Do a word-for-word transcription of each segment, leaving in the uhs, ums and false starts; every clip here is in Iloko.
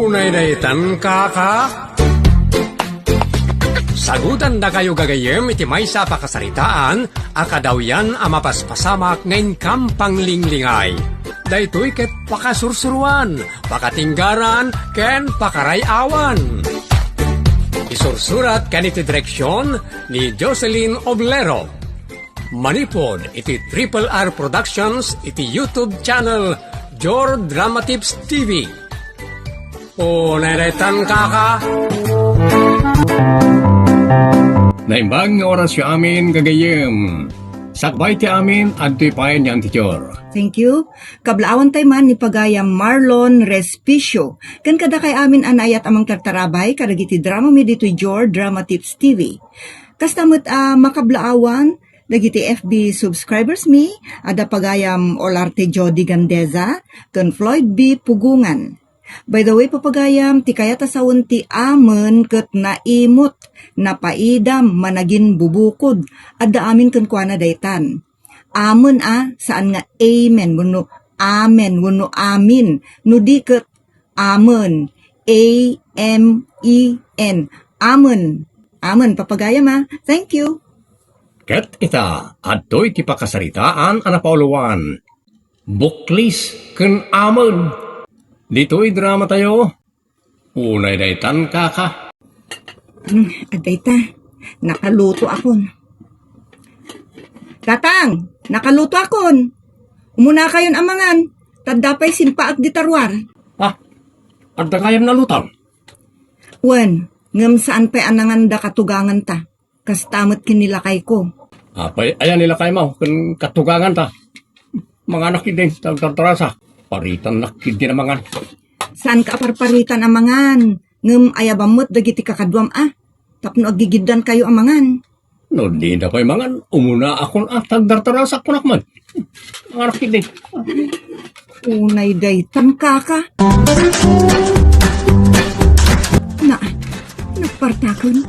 Unay daytan, kaka? Sagutandakayo gagayyem iti maysa a pakasaritaan a kadawyan a mapaspasamak nga inkam panglinglingay. Daytoy ket pakasursuruan, pakatinggaran, ken pakaray-awan. Isursurat ken iti direksion ni Jocelyn Oblero. Manipud iti Triple R Productions iti YouTube channel Jor Drama Tips T V. Unay daytan, kaka? Naimbag nga orasyo amin, gagayyem. Sakbay ti amin, adtoy pay ni Auntie Jor. Thank you. Kablaawantay man ni pagayam Marlon Respicio. Ken kadakay amin a naayat a mangtartarabay kadagiti drama mi ditoy Jor Drama Tips T V. Kasta met a makablaawan dagiti F B subscribers mi, adda pagayam Olarte Jody Gandeza ken Floyd B Pugungan. By the way, papagayam, ti kayat a sawen ti amen ket naimut, napaidam, managinbubukod. Adda amin kenkuana daytan. Amen a, saan nga amen wenno amen wenno amin. No di ket amen. A M E N. Amen. Amen, papagayam a. Thank you. Ket ita, adtoy ti pakasaritaan a napauluan. Buklis ken amen. Ditoy dramatayo, unay daytan, kaka. Hmm, adda ita. Nakaluto akon. Tatang, nakaluto akon. Umunakayon a mangan. Ta adda pay simpaak dita ruar. Ah, adda kayam nalutang? Wen, ngem saan pay a nanganda katuganganta. Kasta met ken ni lakayko. Apay, aya ni lakaymo ken katuganganta? Manganak ketdin, ta agdardarasa. Paritannak ketdin a mangan. Saanka a parparitan a mangan, ngem ayabam met dagiti kakaduam a, tapno aggigiddankayo a mangan. No dida pay mangan, umunaakon a, ta agdardarasa kunak met. Manganak ketdin. Unay daytan, kaka. Na, nagpartaken.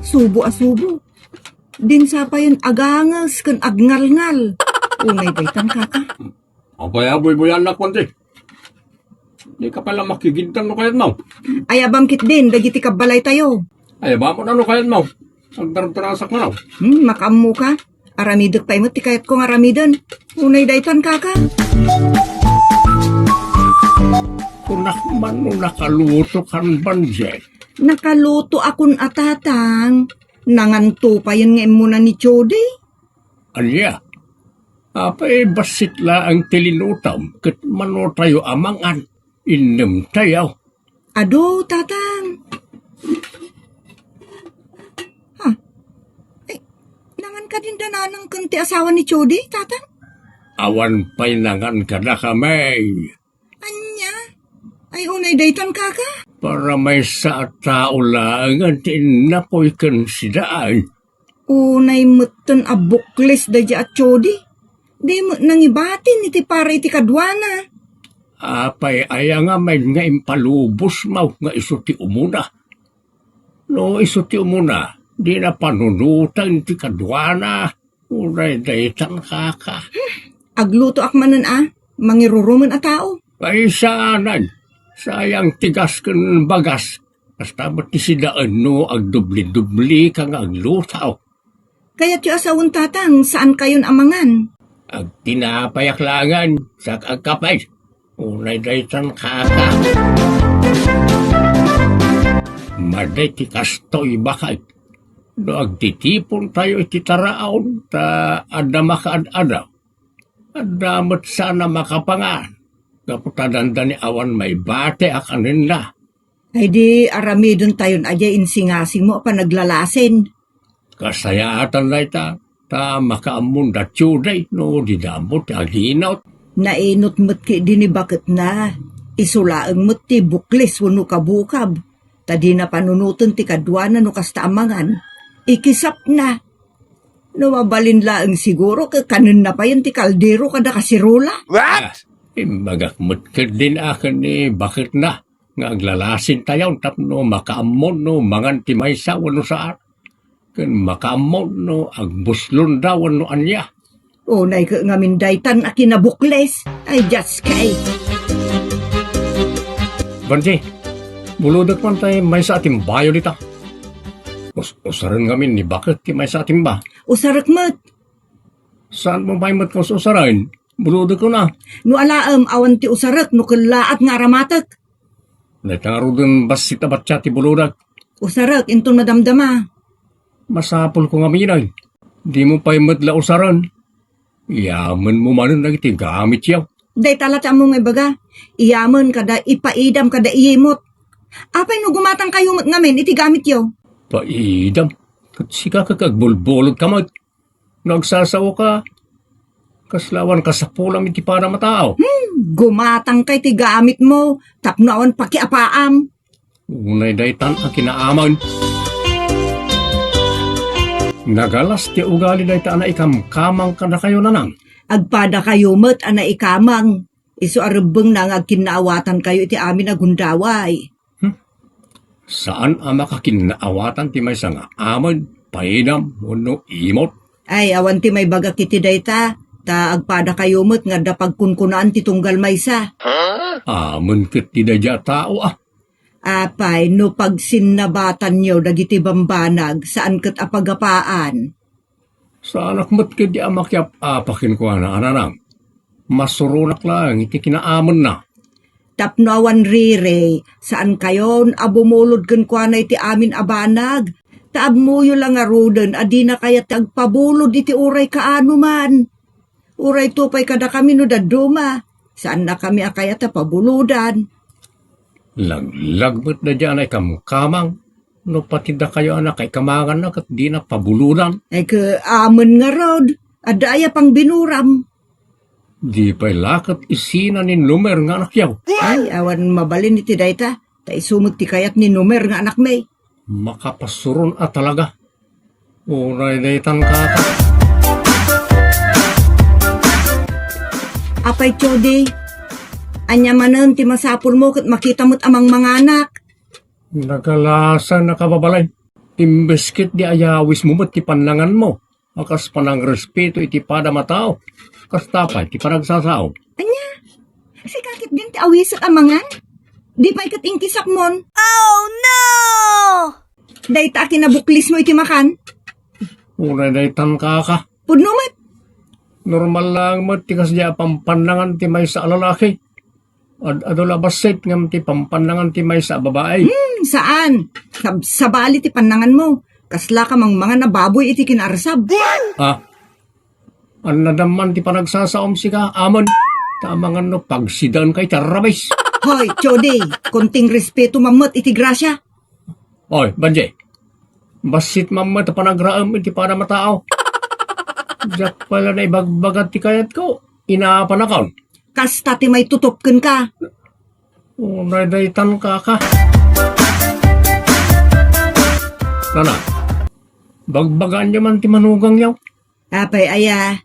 Subo a subo. Dinsa payen aganges ken agngalngal. Unay daytan, kaka. Apay a buybuyannak, Panti? Dika pay la makigiddan no kayatmo. Ayabam ketdin dagiti kabbalaytayo. Ayabam no kayatmo. Agdardarasak nga, no? Hmm, makaammoka. Aramidek pay met ti kayatko nga aramiden. Unay daytan, kaka. Kunak man no nakalutokan, Banjay. Nakalutoakon a, tatang. Nanganto payen nga immuna ni Chody. Ania? Apay, bassit laeng ti linutom ket manotayo a mangan. Innemtayo. Adu, tatang. Ha? Ay, nangan kadin da nanang ken ti asawa ni Chody, tatang? Awan pay nangan kadakami. Ania? Ay, unay daytan, kaka? Para maysa a tao laengen ti innapoy ken sida. Unay metten a bukles daydiay a Chody. Di met nangibatin iti para iti kaduana. Apay aya ngamin nga impalubosmo nga isu ti umuna? No isu ti umuna, dina panunoten ti kaduana. Unay daytan, kaka. Aglutoak manen a, mangirurumen a tao. Ay, saanen. Sayang ti gas ken bagas. Kasta met ti sidaen no agdubli-dublika nga agluto. Kayatyo a sawen, tatang, saankayon a mangan? Agtinapayak laengen, sak agkape. Unay daytan, kaka. Madi ti kastoy, baket. No agtitipontayo iti taraon, ta adda makaad-adaw. Adda met saan a makapangan. Gapu ta dandani awan maibati a kanenna. Ay di aramidentayon a diay insingasingmo a panaglalasin. Kasayaatan dayta, ta makaammon da Chody no dida ammo ti aginot. Nainot met ketdi ni baketna. Isu laeng met ti bukles wenno kabukab. Ta dina panunoten ti kaduana no kasta a mangan. Ikisapna. No mabalin laeng siguro ket kanenna payen ti kaldero kada kasirola. What? Ah, imbagak met ketdin a ken ni baketna nga aglalasintayon tapno makaammon no mangan ti maysa wenno saan. Ken makaammon no agbuslonda wenno ania. Unay ket ngamin daytan a kinabukles. Ay, Dios kay. Banji, Bulodek man tay maysa a timbayo dita. Us-, usaren ngamin ni baket ti maysa a timba. Usarek met. Saan mo pay met nga us-usaren? Bulodek na. No alaem, awan ti usarek no kellaat nga aramatek. Dayta ngaruden bassit a batsa ti bulodek. Usarek, inton madamdama. Masapul ko ngamin ay. Di mo pay met la usaren. Iyamen mo manen dagiti gamityo. Dayta la ti ammo nga ibaga. Iyamen kada ipaidam kada iyimot. Apay no gumatangkayo met ngamin iti gamityo? Paidam. Ket sika ket agbulbulod ka met. No agsasaoka, kasla awan kasapulam iti panam a tao. Hmm, gumatangka iti gamitmo tapno awan pakiapaam. Unay daytan a kinaaman. Nagalas ti ugali dayta a naikamkamang kadakayo, nanang. Agpadakayo met a naikamang. Isu a rebbengna nga agkinnaawatankayo iti amin a gundaway. Hmm? Saan a makakinnaawatan ti maysa nga amen, paidam, wenno imot? Ay, awan ti maibagak iti dayta, ta agpadakayo met nga adda pagkunkunaan ti tunggal maysa. Amen ket ti daydiay a tao, a. Apay, no pagsinnabatanyo dagiti bambanag, saan ket a pagapaan? Saanak met ketdi a makiap-apa kenkuana, a nanang. Masuronak laeng iti kinaamenna. Tapno awan rirey, saankayon a bumulod kenkuana iti amin a banag. Ta ammoyo la ngaruden a dina kayat ti agpabulod iti uray kaano man. Uray to pay kadakami no dadduma, saannakami a kayat a pabulodan. Laglag met daydiay a naikamkamang, no pati dakayo a nakaikamanganna ket dina pabulodan. Ay, ke, amen ngarud, adda aya pangbinuram? Di pay la ket isina ni Numer nga anakyo. Ay, awan mabalin iti dayta, ta isu met ti kayat ni Numer nga anakmi. Makapasuron a talaga. Uray daytan kaka. Apay, Chody, ania manen ti masapulmo ket makita met a mangmanganak? Nagalasan a kababalay. Imbes ketdi ayawismo met ti pannanganmo a kas panangrespeto iti padam a tao. Kasta pay ti panagsasaom. Ania? Sika ketdin ti awisek a mangan? Di pay ket inkisakmon. Oh, no! Dayta a kinabuklismo iti makan? Uray daytan kaka. Pudno met. Normal laeng met ti kasdiay a pampannangan ti maysa a lalaki. Ad-adu la bassit ngem ti pampannangan ti maysa a babai. Hmm, saan. Sab-, sabali ti pannanganmo. Kasla ka mangmangan a baboy iti kinaarsab. Ah, Annadam man ti panagsasaom sika, amen. Ta amangan no pagsidaen ka iti arrabis. Hoy, Chody, konting respeto man met iti grasia. Hoy, Banji, bassit man met a panagraem iti padam a tao. Diak pay la naibagbaga ti kayatko, inaapanakon. Kasta ti maitutup kenka. Uray daytan kaka. Nana, bagbagaanyo man ti manugangyo. Apay aya?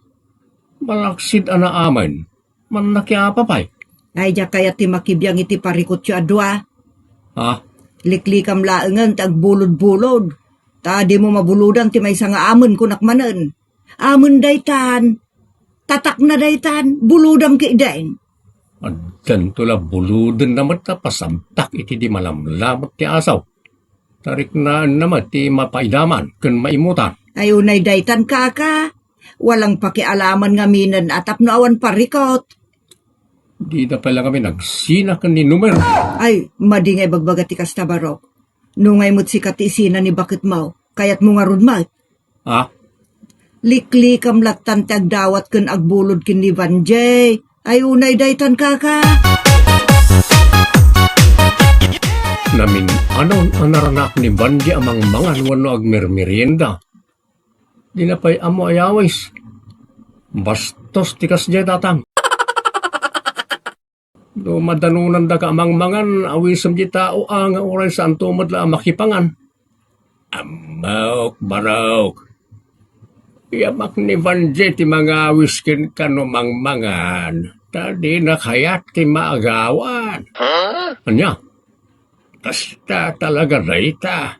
Malaksid a naamen. Mannakiapa pay. Ay, diak kayat ti makibiang iti parikutyo a dua. Ha? Liklikam laengen ti agbulod-bulod. Ta dimo mabulodan ti maysa nga amen kunak manen. Amen daytan. Tatakna daytan. Bulodam ketdin. Addanto la bulodenna met a pasabtak iti di malamlamet ti asaw. Tariknaenna met ti mapaidaman ken maimutan. Ay, unay daytan, kaka. Walang pakialaman ngaminen a tapno awan parikut. Dida pay la ngamin agsina ken ni Numer. Ay, madi nga ibagbaga ti kasta, Barok. No ngay met sika ti isina ni baketmo, kayatmo ngarud met. Ah? Liklikam lattan ti agdawat ken agbulod ken ni Banjay. Ay, unay daytan, kaka. Namin-anon a naranak ni Banjay a mangmangan wenno agmermerienda. Dina pay ammo ayawis. Bastos ti kasdiay, tatang. No madanonandaka a mangmangan, awisem di tao a nga uray saanto met la a makipangan. Ammok, Barok. Yamak ni Vanjie ti mangawis kenka no mangmangan, ta dina kayat ti maagawan. Ania? Kasta talaga dayta.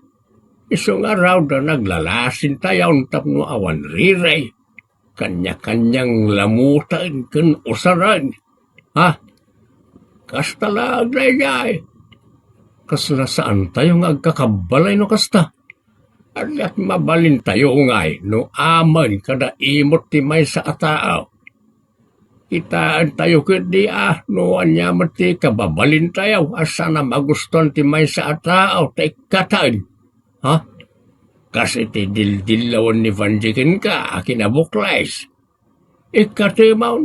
Isu ngarud a naglalasintayon tapno awan rirey. Kanya-kanyang lamutan ken usaren. Ha? Kasta laeng daydiay. kasla saantayo nga agkakabbalay no kasta. Ania't mabalintayo ngay no amin kada imot ti maysa a tao? Kitaentayo ketdi a no ania met ti kababalintayo a saan a magustuan ti maysa a tao ta ikkataen. Ha? Kas iti dildillawan ni Vanji kenka a kinabukles. Ikkatemon,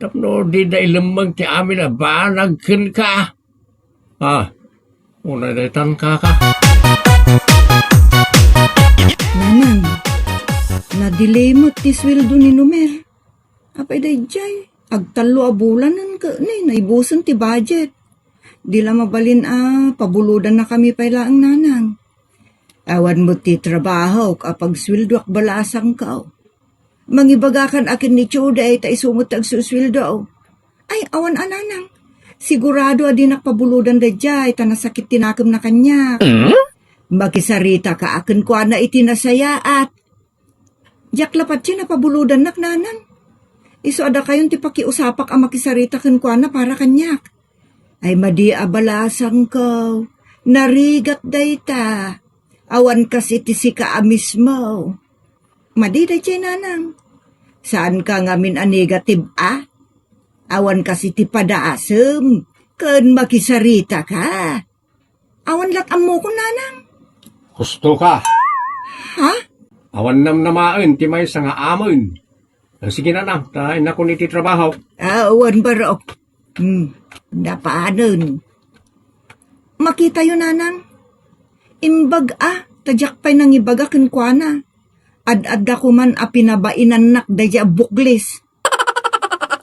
tapno dida ilemmeng ti amin a banag kenka. Ah, unay daytan, kaka. Nanang, na-delay met ti sueldo ni Nomer. Apay daydiay, agtallo a bulanen ket ni, naibusen ti budget. Di la mabalin a pabulodannakami pay laeng, Nanang. Awan met ti trabahok a pagsueldoak balasangko. Mangibagakan a ken ni Chuday ta isu met ti agsusueldo. Ay, awan a, Nanang. Sigurado a dinak pabulodan daydiay ta nasakit ti nakemna kaniak. Makisaritaka a kenkuana iti nasayaat. Diak la patien a pabulodannak, Nanang. Isu a dakayon ti pakiusapak a makisarita kenkuana para kaniak. Ay, madi a balasangko. Narigat dayta. Awan kas iti sika a mismo. Madi daydiay, Nanang. Saanka ngamin a negative a? Awan kas iti padaasem ken makisaritaka. Awan lat ammokon, Nanang. Husto ka. Ha? Awan namnamaen ti maysa nga amin. Ah, sige, Nanang, ta innakon iti trabaho. Awan, baro. Hmm, napanen. Makitayo, Nanang. Imbag a, ta diak pay nangibaga kenkuana. Ad-adda koman a pinabainannak daydiay a bukles.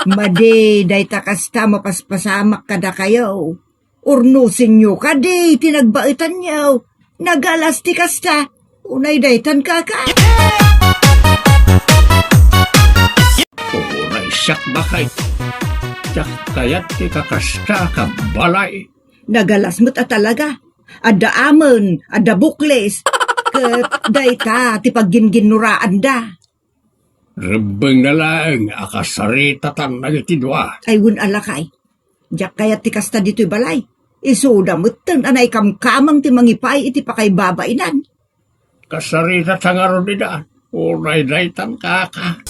Madi, dayta kasta mapaspasamak kadakayo. Urnosenyo kadi ti nagbaetanyo. Nagalas ti kasta. Unay daytan, kaka. Uray siak, bakay. Diak kayat ti kakasta, kabbalay. Nagalas met a talaga. Adda amen, adda bukles. Ket dayta ti pagginginnoraanda. Rebbengna laeng a kasaritatan dagiti dua. Ay, wen a lakay. Diak kayat ti kasta ditoy balay. Isuda metten a naikamkamang ti mangipaay iti pakaibabainan. Kasaritata ngarud ida. Uray daytan, kaka.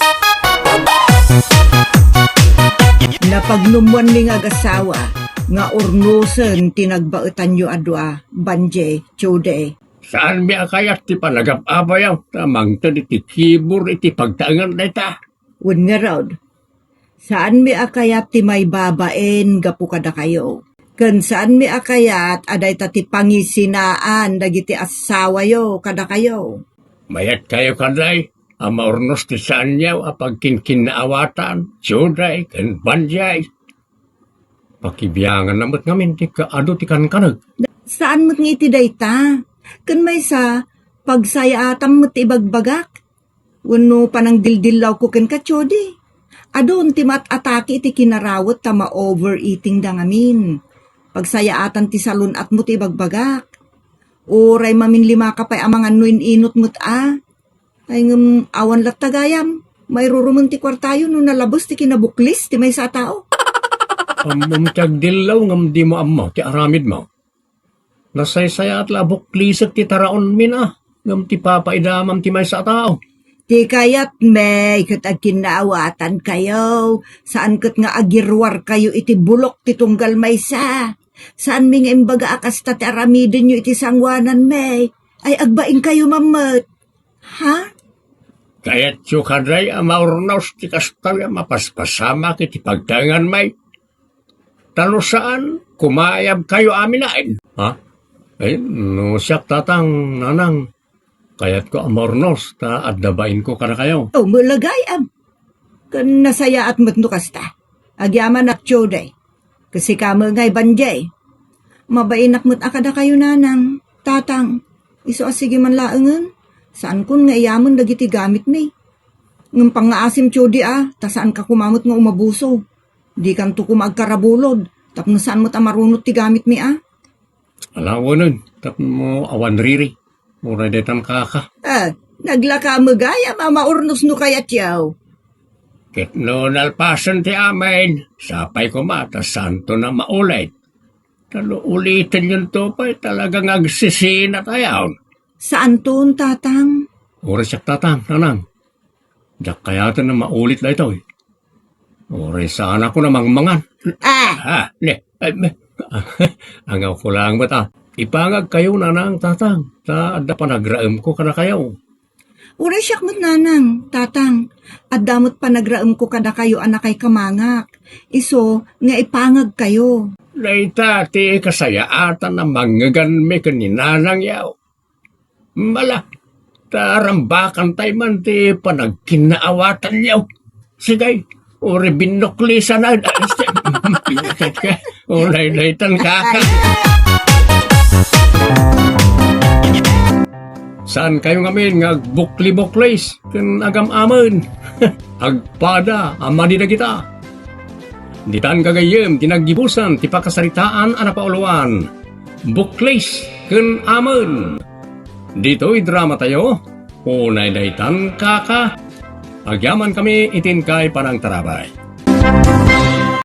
Napagnummoanmi nga agasawa nga urnosen ti nagbaetanyo a dua, Banje, Chode. Saanmi a kayat ti panagap-apayo ta mangted iti kibur iti pagtaengan dayta. Wen ngarud, saanmi a kayat ti maibabain gapu kadakayo. Ken saanmi a kayat a dayta ti pangisinaan dagiti assawayo kadakayo. Mayatkayo kadi a maurnos ti saanyo a pagkinkinnaawatan, Chode ken Banje. Pakibianganna met ngamin ti kaadu ti kankaneg. Saan met nga iti dayta. Ken maysa, pagsayaatam met ti ibagbagak. Wenno panangdildillawko kenka, Chode. Adun ti maat-atake iti kinarawet ta ma-overeatingda ngamin. Pagsayaatan ti salun-atmo ti ibagbagak. Uray maminlimaka pay a mangan no in-inut met a. Ay, ngem awan latta gayam. Mairurumen ti kuartayo no nalabes ti kinabukles ti maysa a tao. Ammom ti agdillaw ngem dimo ammo ti aramidmo. Nasaysayaat la a buklesek ti taraonmin a, ngem ti papaidamam ti maysa a tao. Ti kayatmi ket agkinnaawatankayo, saan ket nga agiruarkayo iti bulok ti tunggal maysa. Saanmi nga imbaga a kasta ti aramidenyo iti sangoananmi. Ay, agbainkayo man met. Ha? Kayatyo kadi a maurnos ti kastoy a mapaspasamak iti pagtaenganmi? Ta no saan, kumayabkayo amin. Ha? Ay, no siak, tatang, nanang, kayatko a maurnos ta adda bainko kadakayo. O, malagayam. Ken nasayaat met no kasta. Agyamanak, Chode. Ket sika met ngay, Banje. Mabainak met a kadakayo, nanang, tatang. Isu a sige man laengen. Saankon nga iyamen dagiti gamitmi. Ngem pangngaasim, Chode, a, ta saanka koma met nga umabuso. Dikanto koma agkarabulod, tapno saan met a marunot ti gamitmi a. Ala, wenen, tapno awan riri. Uray daytan, kaka. Ah, naglaka met gayam a maurnos no kayatyo. Ket no nalpasen ti amin, sapay koma ta saanton a maulit. Nano uliten yun to pay, talagang agsisina tayo. Saanton, Tatang? Uray siak, Tatang, Nanang. Diak kayaten a maulit daytoy. Uray saan ako namangmangan. Ah! Ah, ne, ay, me, angaw ko lang met a. Ipangag kayo, Nanang, Tatang, ta adda panagraemko kadakayo. Uray siak met, Nanang, Tatang, adda met panagraemko kadakayo a nakaikamangak. Isu nga ipangag kayo. Dayta ti kasayaatan a mangngeganmi ken ni Nanang yaw. Mala, ta rambakantay man ti panagkinnaawatanyo. Sige, uray binuklisan na. Uray daytan, kaka. Saan kayo ngamin nga agbukli-buklis ken agam-amen? Agpada a madi dagita. Ditan gagayyem ti naggibusan ti pakasaritaan a napauluan, Buklis ken Amen. Ditoy drama tayo, unay daytan, kaka. Agyaman kami iti inkay panangtarabay.